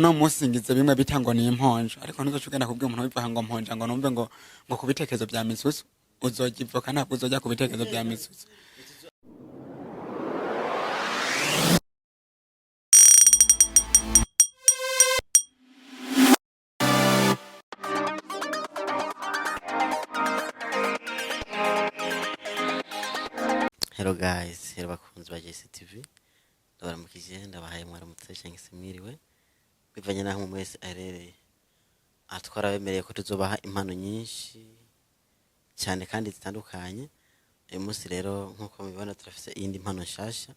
Uno munsi ngize bimwe bita ngo ni imponjo, ariko ntuzoca ugenda kubwira umuntu wivaha ngo mponja ngo numve ngo ku bitekerezo bya Mitsutsu. Uzojya ivoka, ntabwo uzojya ku bitekerezo bya Mitsutsu. Hello guys, hello bakunzi ba JCTV. Ndabaramukije, ndabahaye mwaramutse cyangwa se mwiriwe, bivanye n'aho umuntu wese aherereye. Aha twarabemereye ko tuzobaha impano nyinshi cyane kandi zitandukanye. Uyu munsi rero, nk'uko mubibona, turafise iyindi mpano nshasha.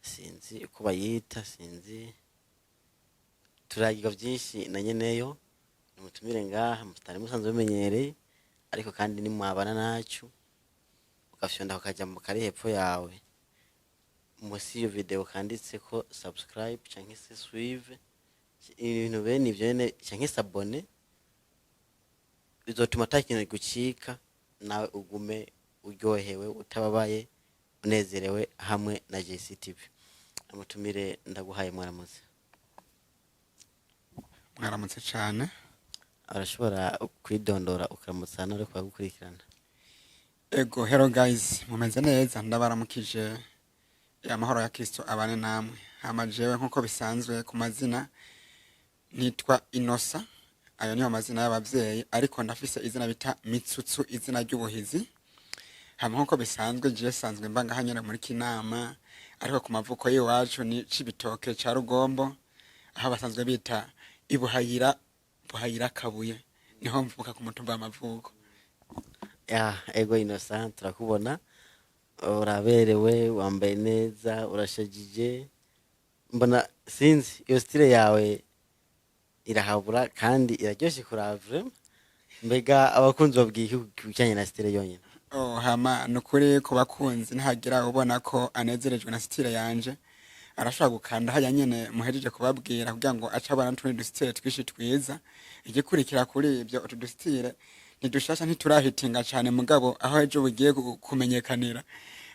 Sinzi uko bayita, sinzi, turagiga byinshi na nyeneyo. Nimutumire ngaha mutari musanzwe mumenyereye, ariko kandi nimwabana nacu ugafyonda ukajya mu kari hepfo yawe munsi y'iyo video kanditse ko subscribe canke se suivre, ibintu bene ivyo nyene, canke s'abonner, bizotuma ata kintu gucika, nawe ugume uryohewe, utababaye, unezerewe hamwe na JCTV. Amutumire, ndaguhaye mwaramutse. Mwaramutse cane. Arashobora kwidondora, ukaramutsa n'ariko bagukurikirana. Ego, hello guys, mumeze neza? Ndabaramukije, amahoro ya Kristo abane namwe. Hama jewe nkuko bisanzwe ku mazina nitwa Inosa, ayo niyo mazina y'abavyeyi, ariko ndafise izina bita Mitsutsu, izina ry'ubuhizi. Hama nkuko bisanzwe jewe sanzwe mba ngaha nyene muri Kinama, ariko ku mavuko y'iwacu ni Cibitoke ca Rugombo, aho basanzwe bita Ibuhayira, Buhayira Kabuye, niho mvuka ku mutumba w'amavuko. Ya, ego Innocent, turakubona uraberewe, wambaye neza, urashajije. Mbona sinzi, iyo style yawe irahabura kandi iraryoshe kuraba vraiment. Mbega abakunzi babwiye iki ku bijyanye na style yonyine? Oh, hama nukuri ku bakunzi, ntagira ubona ko anezerejwe na style yanje, arashobora gukanda haya nyene muhejeje kubabwira kugira ngo ace abona n'utundi dustyle twishi twiza. Igikurikira kuri ibyo, utu dustyle ntidushasha, ntiturahitinga cane, mugabo aho ejo bugiye kumenyekanira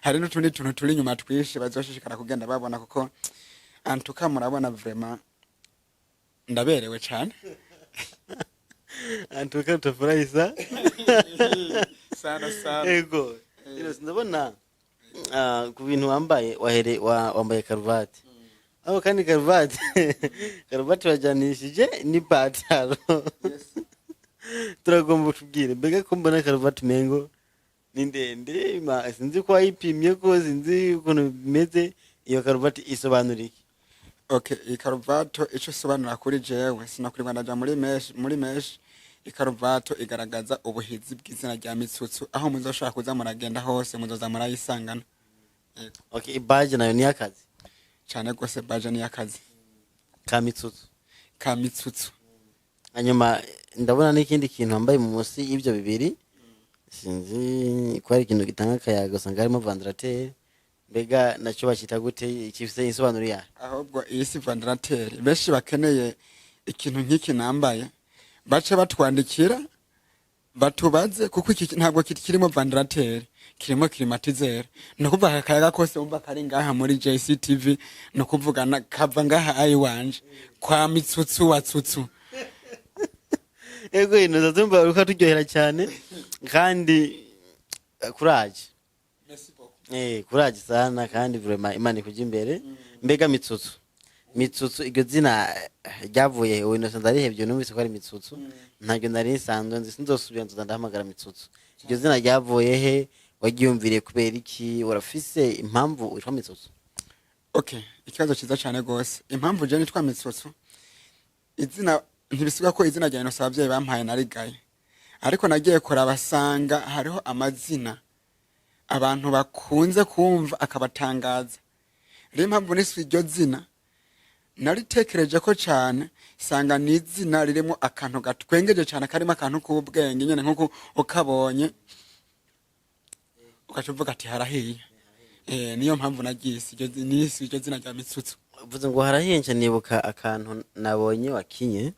hari n'utundi tuntu turi inyuma twishi bazoshishikara kugenda babona, kuko antuka murabona vraiment ndaberewe cane. Antuka utafurahi sa. Sana sana. Ego Innocent, ndabona ku bintu wambaye, wahere wambaye karuvati aho, kandi karuvati wajyanishije n'ipataro. Turagomba utubwire, mbega ko mbona karuvati umengo ni ndende, sinzi ko wayipimye, ko sinzi ukuntu bimeze, iyo karuvati isobanura iki? Okay, ikaruvato ico isobanura kuri jewe, sinakurirwa ndaja muri meshi muri meshi. Ikaruvato igaragaza ubuhizi bw'izina rya Mitsutsu. Aho muzoshobora kuza muragenda hose, muzoza murayisangana. Yego. Okay, ibaje nayo ni akazi? Cane gose, baje ni akazi. Ka Mitsutsu. Ka Mitsutsu. Hanyuma ndabona n'ikindi kintu wambaye munsi y'ibyo bibiri, sinzi ko ari ikintu gitanga akayaga, usanga harimo ventilateur. Mbega nacyo bakita gute? Gifite insobanuro yayo? Ahubwo iyi si ventilateur. Benshi bakeneye ikintu nk'iki nambaye bace batwandikira batubaze, kuko iki ntabwo kirimo ventilateur, kirimo climatiseur. Ni ukuvuga aka kayaga kose wumva kari ngaha muri JCTV, ni ukuvuga kava ngaha ayi wanje kwa Mitsutsu wa Tsutsu. Ego inoza, tumva uriko turyohera cyane kandi kuraje. Kuraje sana, kandi vraiment Imana ikujya imbere. Mbega Mitsutsu, Mitsutsu, iryo zina ryavuye he? Ubu Innocent ndarihebye, numvise ko ari Mitsutsu, ntabyo nari nsanzwe nzi, sinzosubira nzoza ndahamagara Mitsutsu. Iryo zina ryavuye he? Waryiyumviriye kubera iki? Urafise impamvu witwa Mitsutsu? Okay, ikibazo cyiza cyane gose. Impamvu je nitwa Mitsutsu, izina ntibisiga ko izina rya Innocent abavyeyi bampaye narigaye, ariko nagiye kurabasanga hariho amazina abantu bakunze kumva akabatangaza. Rero impamvu niswe iryo zina, naritekereje ko cyane, sanga ni izina ririmo akantu gatwengeje cyane, karimo akantu k'ubwenge nyene, nk'uko ukabonye ugaca uvuga ati harahiye. Niyo mpamvu naryise iryo nise iryo zina rya Mitsutsu. Uvuze ngo harahiye, nca nibuka akantu nabonye wakinye.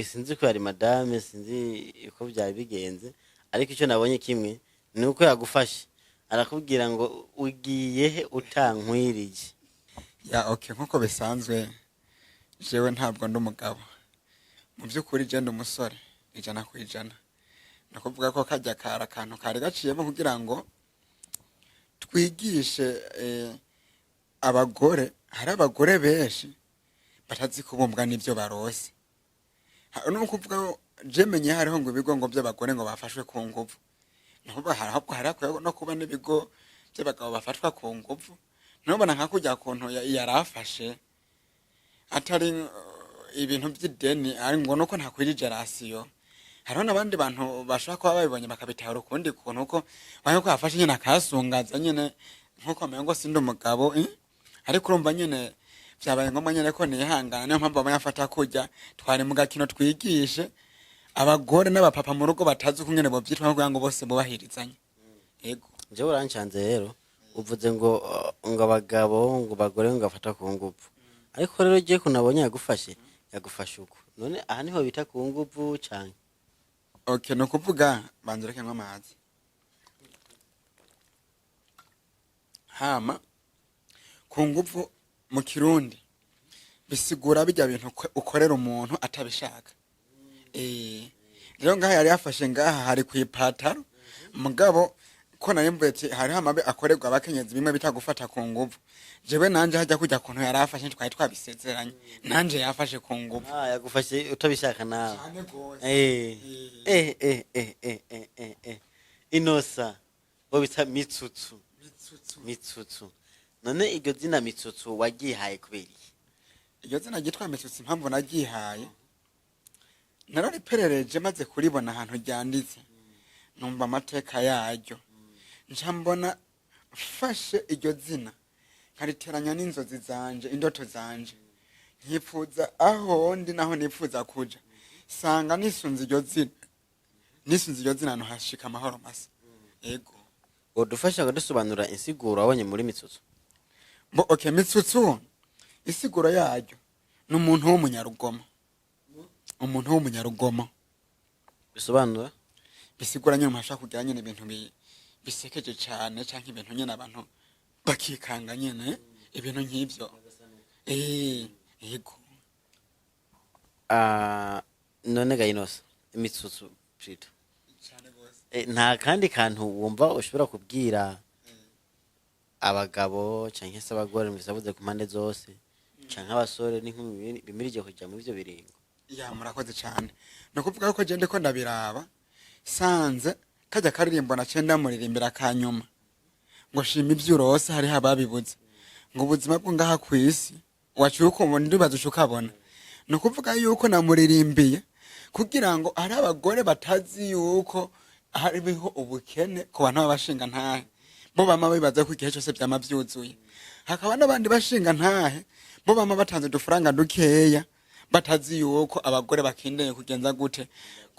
Sinzi ko yari madame, sinzi uko byari bigenze, ariko icyo nabonye kimwe ni uko yagufashe arakubwira ngo ugiye he utankwiriye? Ya, okay, nkuko bisanzwe. Jewe ntabwo ndi umugabo. Mu by'ukuri je ndi umusore 100%. Ni ukuvuga ko kajya kari akantu kari gaciyemo kugira ngo twigishe abagore. Hari abagore benshi batazi kubumbwa n'ibyo barose. Ni ukuvuga ko je menye hariho ngo ibigo ngo by'abagore ngo bafashwe ku nguvu. Ni ukuvuga hari ahubwo hari hakwiye no kuba n'ibigo by'abagabo bafatwa ku nguvu. Ntubona nka kurya kuntu yarafashe atari ibintu by'ideni, ari ngo nuko ntakwirije ration. Hariho n'abandi bantu bashobora kuba babibonye bakabitahura ukundi kuntu, ko wahe ko yafashe nyine akasungaza nyine nkuko ngo sindi umugabo, eh? Ariko urumva nyine vyabaye ngombwa nyine ko nihangana, niyo mpamvu bamwe afata kurya twari mu gakino twigishe abagore n'abapapa mu rugo batazi uko nyene bovyitwa kugira ngo bose bubahirizanye. Yego. Jewe urancanze rero, uvuze ngo abagabo ngo bagore ngo bafata ku nguvu, ariko rero je kunabonye yagufashe uko, none aha niho bita ku nguvu canke? Okay, ni ukuvuga banza ureke nywa amazi. Hama ku nguvu mu Kirundi bisigura bijya bintu ukorera umuntu atabishaka. Rero ngaha yari yafashe ngaha hari ku ipataro, mugabo ko nari mvuye ati hariho amabi akorerwa abakenyezi, bimwe bita gufata ku nguvu. Jewe nanje hajya kujya kuntu yari afashe twari twabisezeranye, nanje yafashe ku nguvu. Ah, yagufashe utabishaka nawe. Cane gose. Inosa bo bita Mitsutsu. Mitsutsu, none iryo zina Mitsutsu wagihaye kubera iki? Iryo zina ryitwa Mitsutsu, impamvu naryihaye, narariperereje maze kuribona ahantu ryanditse, numva amateka yaryo, nca mbona mfashe iryo zina nkariteranya n'inzozi zanje, indoto zanje, nkifuza aho ndi naho nifuza kuja, sanga nisunze iryo zina, nisunze iryo zina hashika amahoro masa. Ego. Wodufasha kudusobanurira insiguro wabonye muri Mitsutsu? Bo, okay, Mitsutsu isiguro yaryo ni umuntu w'umunyarugomo, umuntu w'umunyarugomo. Bisobanura? Bisigura nyine umuntu ashobora kugira nyine ibintu bisekeje cane, canke ibintu nyine abantu bakikanga nyine, ibintu nk'ivyo. Yego. Ah, none ga Inosa, Mitsutsu plutôt. Cane gose. Nta kandi kantu wumva ushobora kubwira abagabo canke se abagore, mbisabuze ku mpande zose, canke abasore n'inkumi bimirije kuja muri ivyo biringo? Ya, murakoze cane. Ni ukuvuga ko je ndiko ndabiraba, sanze kajya karirimbo naciye ndamuririmbira kanyuma ngo shima ivyo urose, hariho ababibuze, ngo ubuzima bwo ngaha kw'isi waciye ukubona ndibaza uca ukabona. Ni ukuvuga yuko namuririmbiye kugira ngo hari abagore batazi yuko hariho ubukene ku bantu b'abashinga ntahe, bo bama bibaza ko igihe cyose vyama vyuzuye, hakaba n'abandi bashinga ntahe bo bama batanze udufaranga dukeya, batazi yuko abagore bakindeye kugenza gute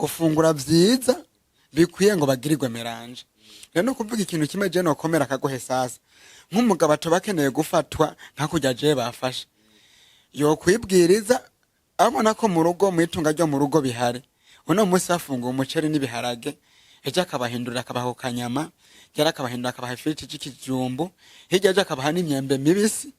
gufungura vyiza bikwiye ngo bagirirwe mélange. Rero no kuvuga ikintu kimwe je nokomera akagohe sasa, nk'umugabo atoba akeneye gufatwa nka kurya jewe bafashe, yokwibwiriza abona ko mu rugo, mu itunga ryo mu rugo bihari. Uno munsi bafunguye umuceri n'ibiharage, ejo akabahindurira akabaha ku kanyama, ryari akabahindura akabaha ifiriti c'ikijumbu, hirya ejo akabaha n'imyembe mibisi,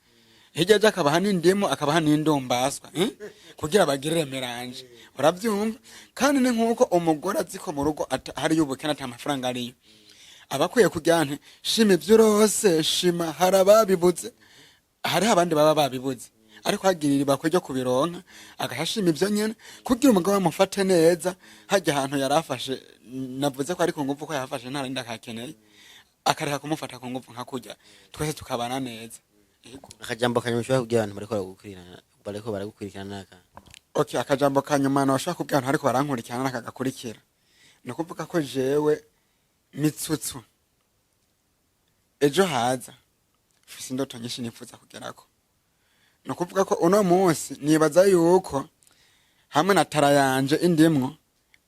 hirya ejo akabaha n'indimu, akabaha n'indumbaswa, eh? Kugira bagirire mélange, uravyumva? Kandi ni nk'uko umugore azi ko mu rugo hariyo ubukene, ata mafaranga ariyo, aba akwiye kugira nti shima ivyo urose, shima hari ababibuze, hariho abandi baba babibuze, ariko hagirira ibakwe ryo kubironka, agashima ivyo nyene kugira umugabo amufate neza. Hajya ahantu yari afashe, navuze ko ari ku nguvu, ko yafashe nta rindi akakeneye, akareka kumufata ku nguvu nka kurya, twese tukabana neza. Yego. Akajambo kanyuma ushobora kubwira abantu bariko baragukurikirana naka? Okay, akajambo ka nyuma nashaka kubwira abantu ariko barankurikirana nakagakurikira, ni ukuvuga ko jewe Mitsutsu ejo haza mfise indoto nyinshi nifuza kugerako. Ni ukuvuga ko uno munsi nibaza yuko hamwe na tara yanje indimwo,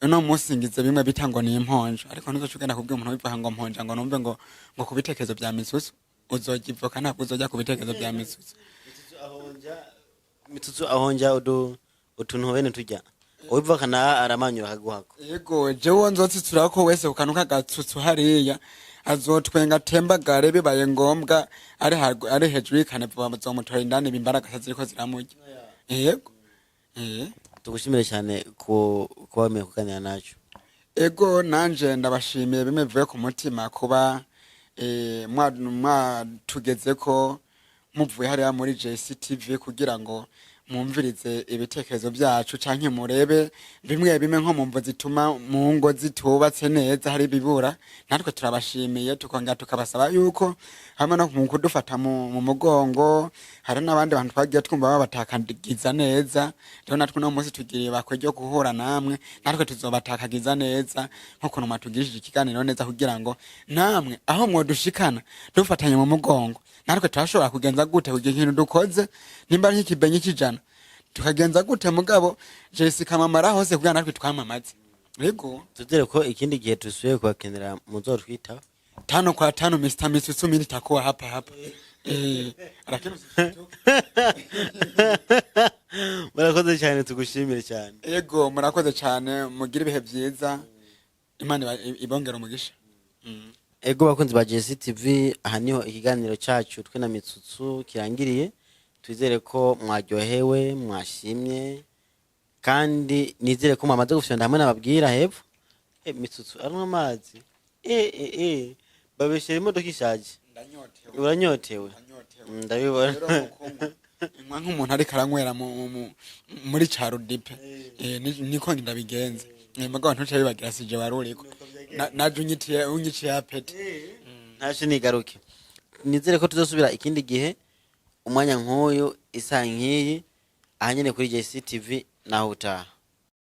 uno munsi ngize bimwe bita ngo ni imponjo, ariko ntuzoca ugenda kubwira umuntu wivuga ngo mponja ngo numve ngo ku bitekerezo bya Mitsutsu uzogivoka, ntabwo uzojya ku bitekerezo bya Mitsutsu. Mitsutsu ahonja utuntu bene turya, uwivuka na aramanyura akaguhako. Yego, jewe nzotsitsurako wese ku kantu k'agatsutsu hariya azotwenga atembagare, bibaye ngombwa ari hejuru y'ikane bazomutora indani, imbaragasa ziriko ziramurya. Yego. Tugushimire cyane ku kuba wemeye kuganira nacu. Ego, nanje ndabashimiye bimwe bivuye ku mutima kuba mwatugeze ko muvuye hariya muri JCTV kugira ngo mwumvirize ibitekerezo byacu canke murebe bimwe bimwe nko mu mvo zituma mu ngo zitubatse neza hari ibibura. Natwe turabashimiye, tukongera tukabasaba yuko hamwe no mu kudufata mu mugongo, hari n'abandi bantu twagiye twumva babatakagiza neza. Rero natwe uno munsi tugiriye bakwe ryo guhura namwe, natwe tuzobatakagiza neza nk'ukuntu mwatugirishije ikiganiro neza, kugira ngo namwe aho mwodushikana dufatanye mu mugongo, natwe turashobora kugenza gute kugira ikintu dukoze, nimba ari nk'ikibenyi cy'ijana tukagenza gute, mugabo Jessica mamara hose kugira natwe twamamaze. Yego. Tuzere ko ikindi gihe dusubiye kubakenera muzotwitaho. Tano kwa tano, Mr. Misusu, mimi nitakuwa hapa hapa, lakini usishtuke. Murakoze cyane, tugushimire cyane. Yego, murakoze cyane, mugire ibihe byiza, Imana ibongere umugisha. Ego bakunzi ba JCTV, aha niho ikiganiro cyacu twe na Mitsutsu kirangiriye. Twizere ko mwaryohewe, mwashimye, kandi nizere ko mwamaze gufyonda hamwe nababwira hepfo. Mitsutsu aranywa amazi, babeshera imodoka ishaje. Ndanyotewe. Uranyotewe? Ndanyotewe. Ndabibona. Rero mu kunywa, nywa nk'umuntu ariko aranywera muri carudipe. Niko ndabigenza. Mugabo ntuce bibagira sije waruriko. Naje unyitiye, unyiciye appétit. Ntaco, nigaruke. Nizere ko tuzosubira ikindi gihe, umwanya nk'uyu, isaha nk'iyi, aha nyene kuri JCTV. Naho utaha.